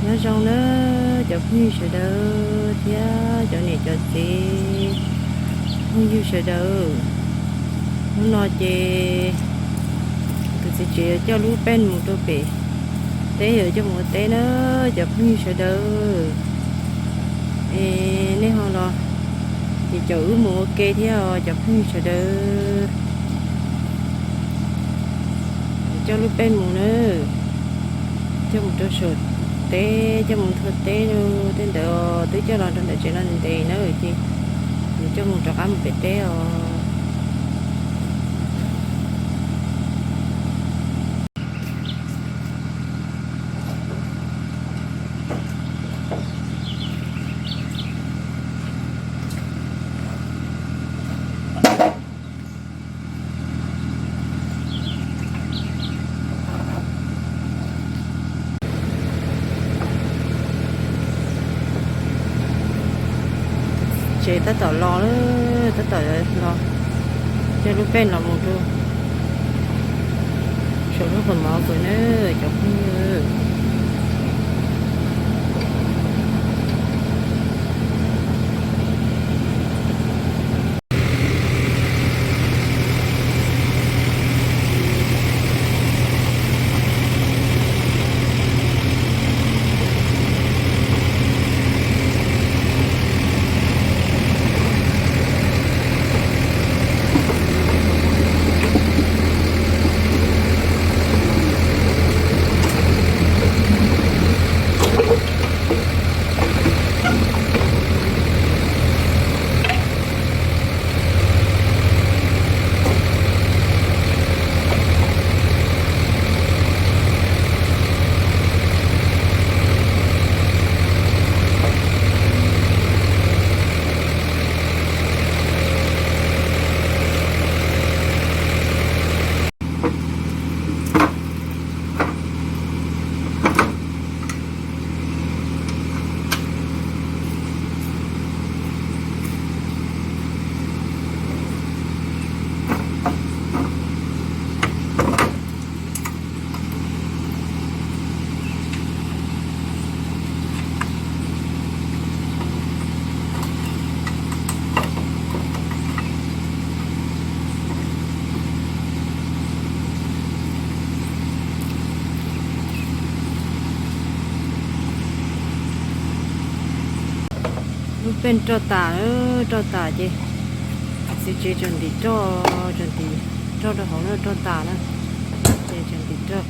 Nyob zoo na cov phooj ywg sawv daws thiab cov niam cov txiv phooj ywg sawv daws. Hnub no ces kuv txiv tsev yuav coj lub pej mus rau pem teb, yuav coj mus ua teb na cov phooj ywg sawv daws. Es nej ho los ces caum wb mus ua ke thiab os cov phooj ywg sawv daws. Coj lub pej mus na, coj mus rau saum teb, coj mus nthua teb, tej ntawd twb coj los rau ntawm tsev no ntev ntev na ces nws coj mus rov qab mus pem teb os. Tsev tab tom los, tab tom los, coj lub pej los mus rau saum lub qhov mov pem na cov phooj ywg. Lub pej roj tas, roj tas ces txiv tsev tseem ntim roj, tseem ntim roj rau hauv na, roj tas na, ces tseem ntim roj.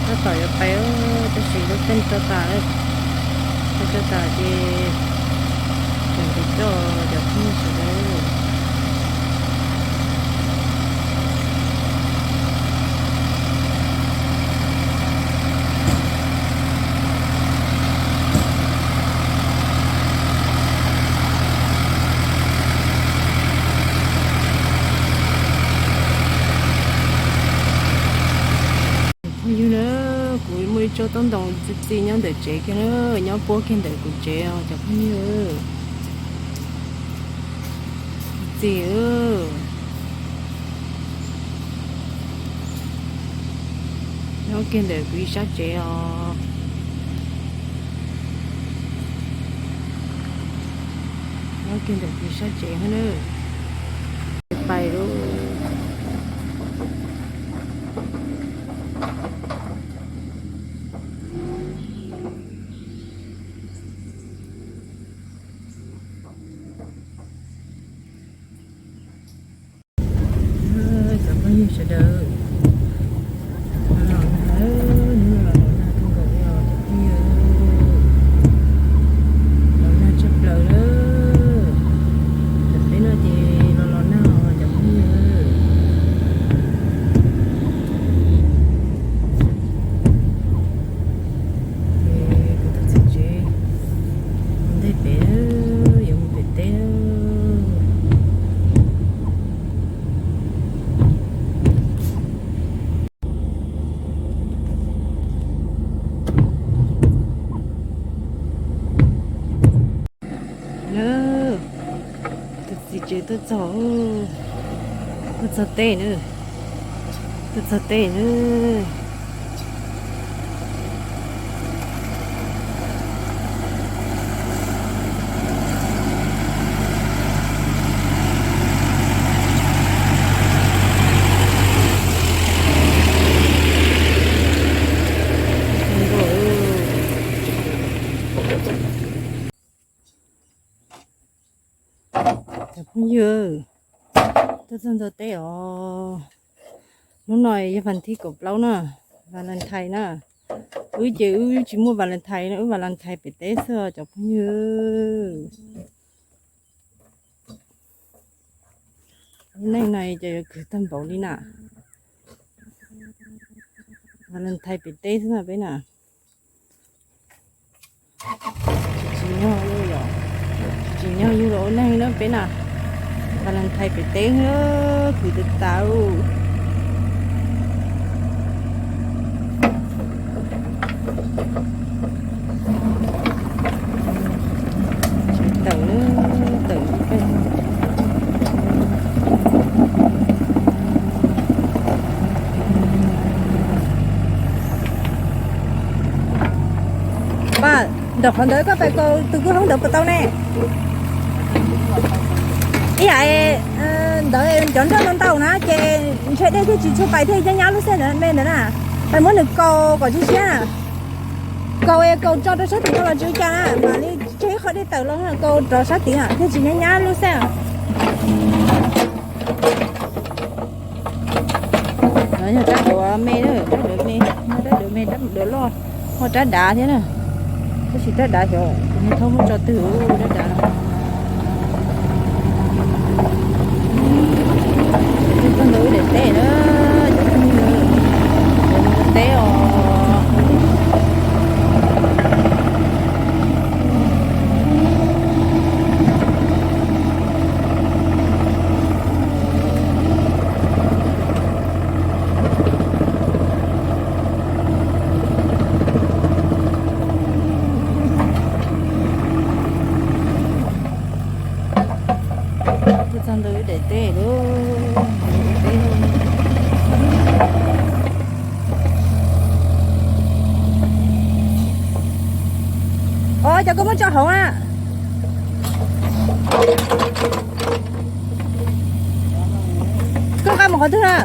Tab tom yuav pais, tab sis lub pej roj tas lawm. Pej roj tas ces tseem ntim roj cov phooj ywg sawv daws. Phooj ywg na, kuv muaj ib tsob taub ntoos txi txiv nyob ntawm tsev kiag na, nyob puab kiag ntawm kuv tsev os cov phooj ywg. Txiv, nyob kiag ntawm kuv ib sab tsev os. Nyob kiag ntawm kuv ib sab tsev na. Pais lauj. Cov phooj ywg sawv daws, los nag, hnub no los los nag kawg nkaus li os cov phooj ywg. Los nag tshaj plaws lawm. Tam peb no ces los los nag os cov phooj ywg. Ces kuv tus txiv tsev mus ntej pem, yuav mus pem teb. Ces tuaj txog, tuaj txog teb na, tuaj txog teb na. Cov phooj ywg, tuaj txog ntua teb os. Hnub no yog vas thib kaum plaub na, Valentine na. Wb ces wb tsis muaj Valentine na, wb Valentine pem teb xwb cov phooj ywg. Lub neej no ces yuav khwv tag npaum li na. Valentine pem teb xwb na peb na. Tsis tsim nyog yus los ua neeg na peb na. Valentine pem teb, khwv tas tas. Tawm, tawm. Nram qhov ntawd koj pais kaus tus kwj hoob ntawd puas tau ne? Ib yam ntawd cov nroj ntau ntau na ces ntshe dej thiaj tsis tshua pais thiaj nyab nyab lub xej ntawd me ntawd na. Pais muab nws kaus kom tshiab tshiab. Kaus es kaus tso rau sab tim no los tsis ua cas na, mam li tseg ib qho dej tawm los kaus rov sab tid thiaj tsis nyab nyab lub xej. No yog rab duav me, rab duav me, rab duav me, rab duav loj, muaj rab dav thiab na. Tab sis rab dav xyov kuv niag thaub muab tso twg, rab dav no. Tuaj ntawm wb daim teb na, cov phooj ywg, cov mus teb os. Tuaj txog ntawm wb daim teb lawm. Os, cov koj muab tso hauv na. Koj nqa mus qhov twg na?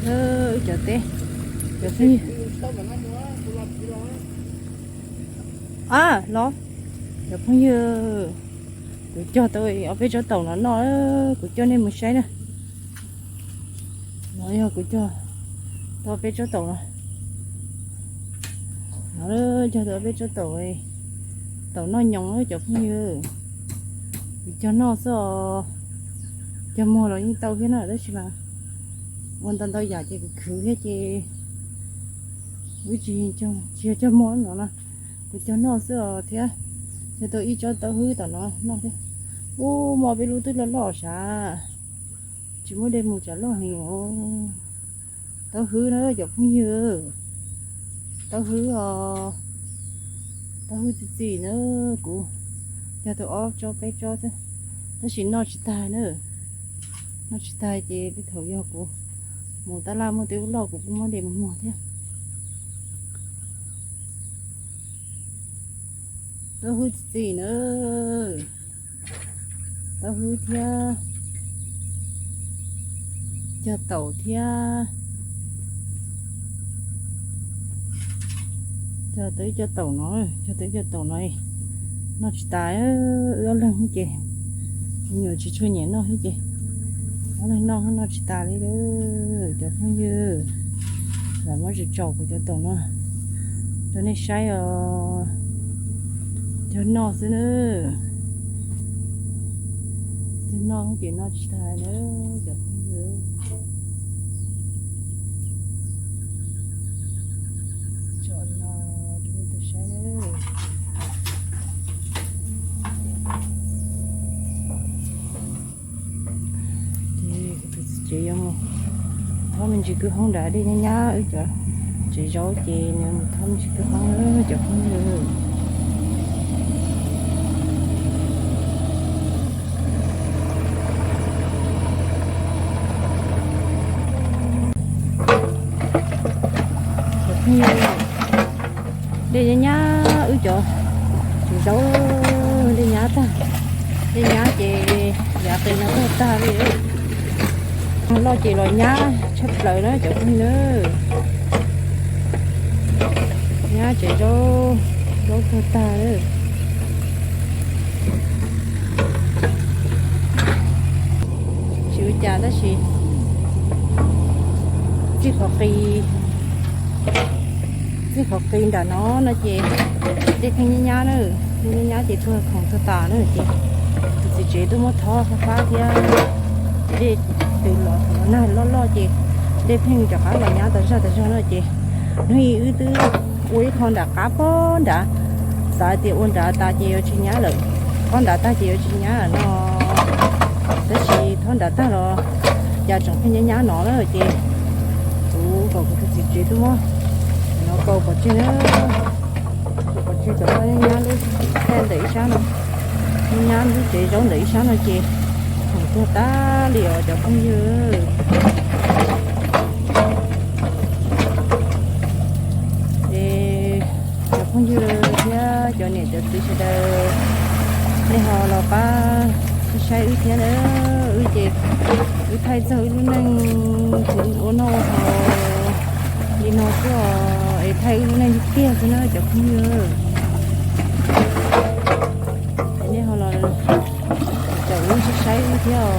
Wb cov teb, cov phooj ywg. A los, cov phooj ywg, kuv cog tau ob peb tsob taum no noj, kuv coj nej mus saib na. No yog kuv cog tau ob peb tsob taum no. No cog tau ob peb tsob taum, taum noj nyoos cov phooj ywg. Kuv cog noj xwb os, cog muag los yeej tau thiab na, tab sis mas ua ntau ntau yam ces kuv khwv thiab ces wb tsis, tsis yog cog muag no na. Kuv cog noj xwb os thiab. Cog tau ib tsob taub hwb tom no noj thiab. Ub, muaj peb lub twb loj loj sav, tsis muaj dej mus tsam loj heev os. Taub hwb na cov phooj ywg, taub hwb os, taub hwb txi txiv na. Kuv cog tau ob tsob peb tsob xwb, tab sis noj tsis tag na. Noj tsis tag ces tej thaum yog kuv mus tab laj muaj tej ub loj kuv kuj muab de mus muag thiab. Taub hwb txi txiv na, taub hwb thiab, cog taum thiab. Cog tau ib co taum no, cog tau ib co taum no, noj tsis tas, wb ob leeg ces me nyuam tsis tshua nyiam noj thiab ces ob leeg noj noj tsis tas li lawm cov phooj ywg. Lam muab tsis tsaus kuv cov taum no rau nej saib os. Cog noj xwb na, cog noj ces noj tsis tas na cov phooj ywg. Tso no rau nej tau saib na. Ces kuv tus txiv tsev yuav mus Thob me ntsis kwj hoob nram dej nyab nyab wb cov tsev zaub ces nws mus thob me ntsis kwj hoob cov phooj ywg. Dej nyab nyab wb cov tsev zaub, dej nyab tag, dej nyab ces yav qis no tuag tag li. Loj ces los nyab tshaj plaws na cov phooj ywg na. Nyab tsev zaub, zaub tuag tag. Tsis ua cas tab sis txij qhov qis, txij qhov qis nram no no ces dej pheej nyab nyab na, dej nyab nyab ces tuag khoom tuag tas na ces tus txiv tsev tuaj muab thob fab fab thiab. Dej twb los thaum nag loj loj ces dej pheej rov qab los nyab tas zog tas zog no ces hnub ib wb twb ua ib qho nram qab pob nrad, xav tias ua nrad tas ces yuav tsis nyab lawm, thob nrad tag ces yuav tsis nyab lawm no. Tab sis thob nrad tag los cas tseem pheej nyab nyab no na ces kuv kom kuv tus txiv tsev tuaj muab no kaus pov tseg na, kaus pov tseg cov nyab nyab lub thaij ntawm ib sab no, nyab nyab lub tsev zaub ntawm ib sab no ces khoom tuag tas li os cov phooj ywg. Es cov phooj ywg thiab cov niam cov txiv sawv daws, nej ho los pab saib saib wb thiab na. Wb ces wb thaij txog wb lub neej ua noj ua haus li no xwb os, es thaij wb lub neej tiag tiag xwb na cov phooj ywg. Es nej ho los caum wb saib saib wb thiab os.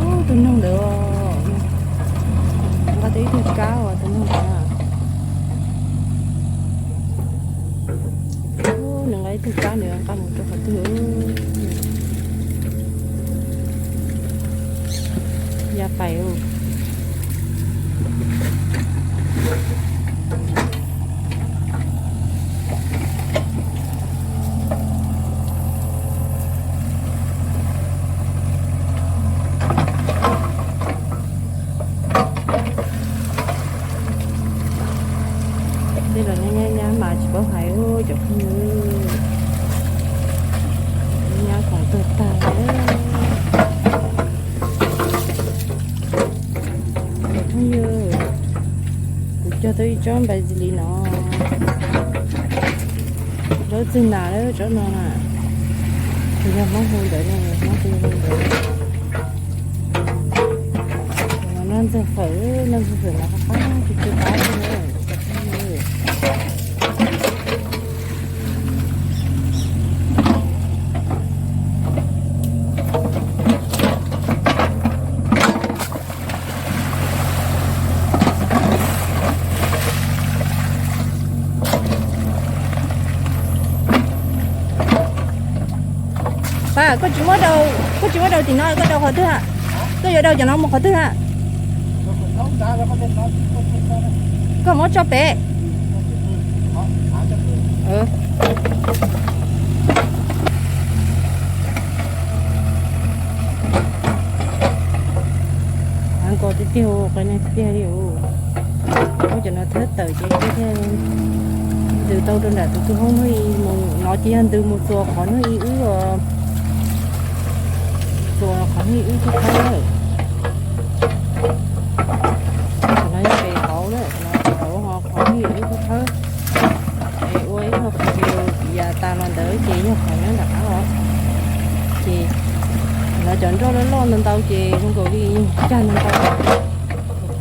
Ub, tus noog ntawd, nqa tau ib tug kab os tus noog ntawd. Ub, nws nqa ib tug kab nws nqa mus rau qhov twg. Ya pais. Tej los nyab nyab nyab mas tsis paub hais cov phooj ywg, nyab khoom tuag tag li. Cov phooj ywg, kuv cog tau ib tsob npais li no, zaub txwg nas lawm tsob no na. Kuv yog Hmoob hu ntawd ne, Hmoob hu ntawd. Noj ntxawg fawm, noj ntxawg fawm mas qab qab tsw tsw qab xwb na. Pab, koj tsis muab rau, koj tsis muab rau tim no, koj rau qhov twg a? Koj yuav rau cov no mus qhov twg a? Koj muab tso pem. Av nkos tiag tiag, qe tiag tiag li. Muab cov no thawb tawm ces thiaj ntws tau rau nram tus kwj hoob hnub ib mus no ces yog ntws mus txuas qhov hnub ib wb, txuas qhov hnub ib wb twb thawb lawm. Qhov no yog pem hauv na, qhov no pem hauv ho qhov hnub ib wb twb thawb. Es ua ib qho qhov ces yav tas los ntawd ces yog qhov nyob nram qab os. Ces no cov nroj loj loj ntau ntau ces zoo nkaus li cag ntau ntau.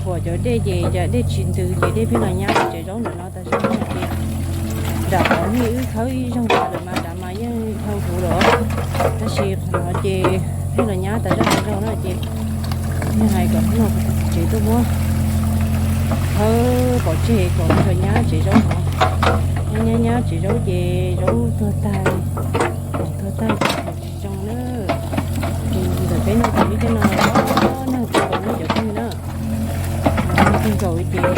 Thuam cov dej ces yog dej tsis ntws ces dej pheej los nyab tsev zaub ntawm no tas zog ces nram qhov hnub ib wb thawb ib zaug tas lawm mas nrad mas yeej dhau huv lawm. Tab sis qhov no ces pheej los nyab tas zog tas zog na ces yeej hais kom hnub no kuv tus txiv tsev tuaj muab thawb pov tseg kom pheej los nyab tsev zaub no. Nyab nyab nyab tsev zaub ces zaub tuag tag, tuag tag ces tsis zoo na. Ces ntawm peb no ces nyob tej no los nag kawg nkaus na cov phooj ywg na. Nag kawg nkaus ces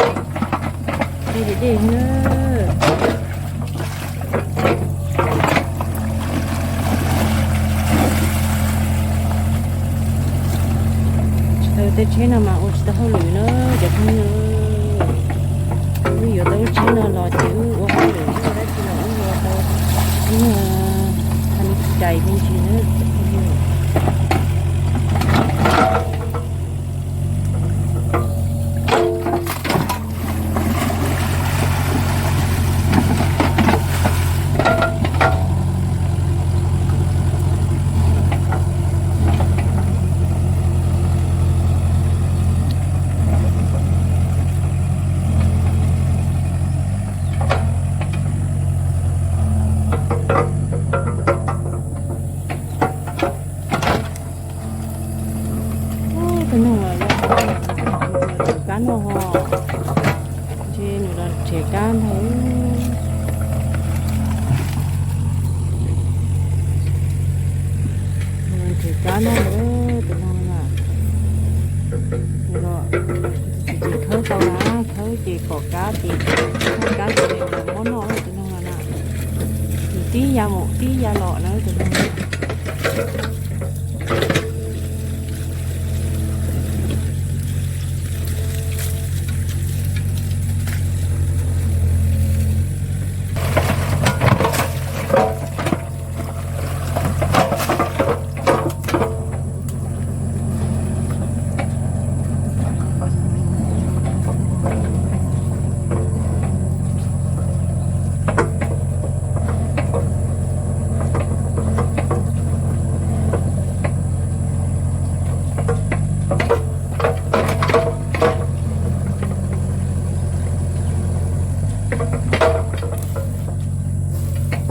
dej dej dej na. Tsheb no mas ua tsis tau hauj lwm na cov phooj ywg. Wb yuav tau lub tsheb no los ces wb ua hauj lwm, wb ua dab tsi los wb yuav tau, wb tsis cais me ntsis na cov phooj ywg. Tus noog los, kab noj ho. Ntshe nws los nrhiav kab ntag. Nws los nrhiav kab noj lawm tus noog na. Nws los, tsis khawb tau na, khawb ces pom kab ces, kab ces nws los muab noj tus noog no na. Nws tib ya mus tib ya los na tus noog. Dej ntws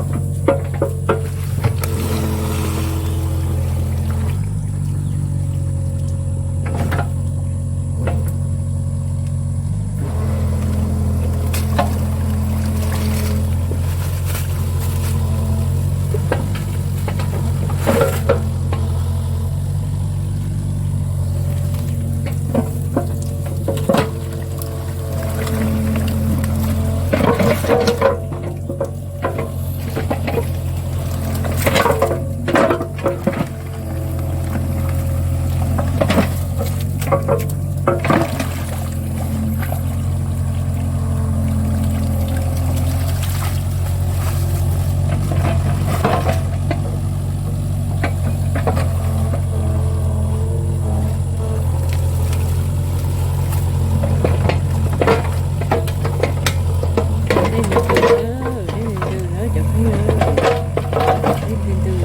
ntws na, dej ntws ntws na cov phooj ywg, dej ntws ntws, dej ntws ntws.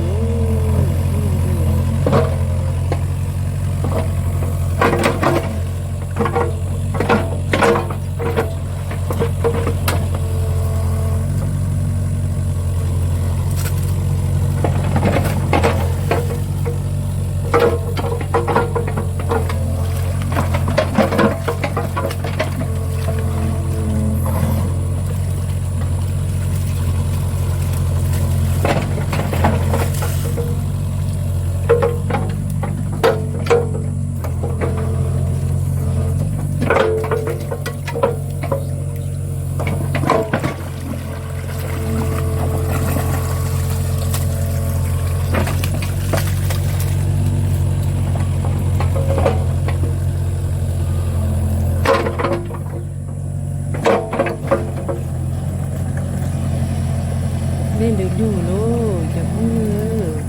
Dej ntws lug lauj cov phooj ywg.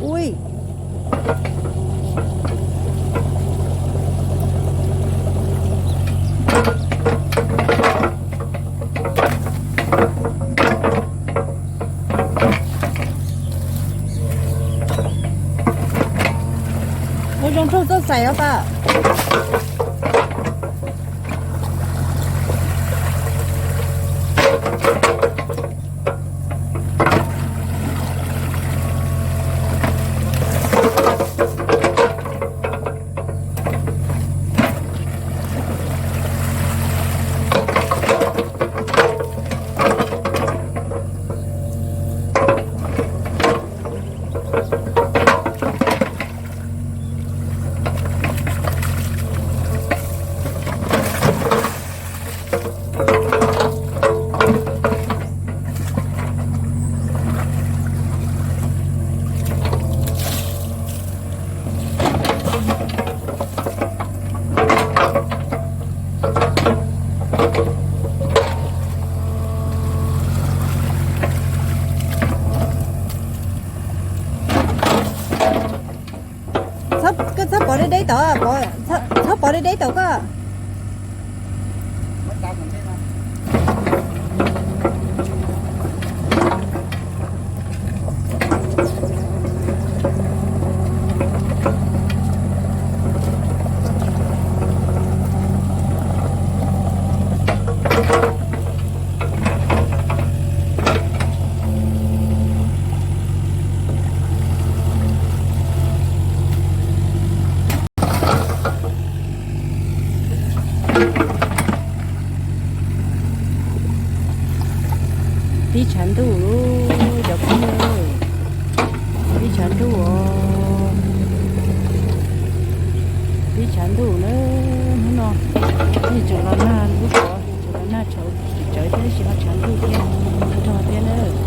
Ui, ua zoo rhaub txoj xaim os tas. Koj txhob pov deb deb tod, txhob pov deb deb tod koj. Pib tshav ntuj lawm cov phooj ywg, pib tshav ntuj os, pib tshav ntuj na. Hnub no nej tseem los nag, lub ko tseem los nag tshauv tsawv thiab, tab sis ho tshav ntuj thiab, nrog thiab na.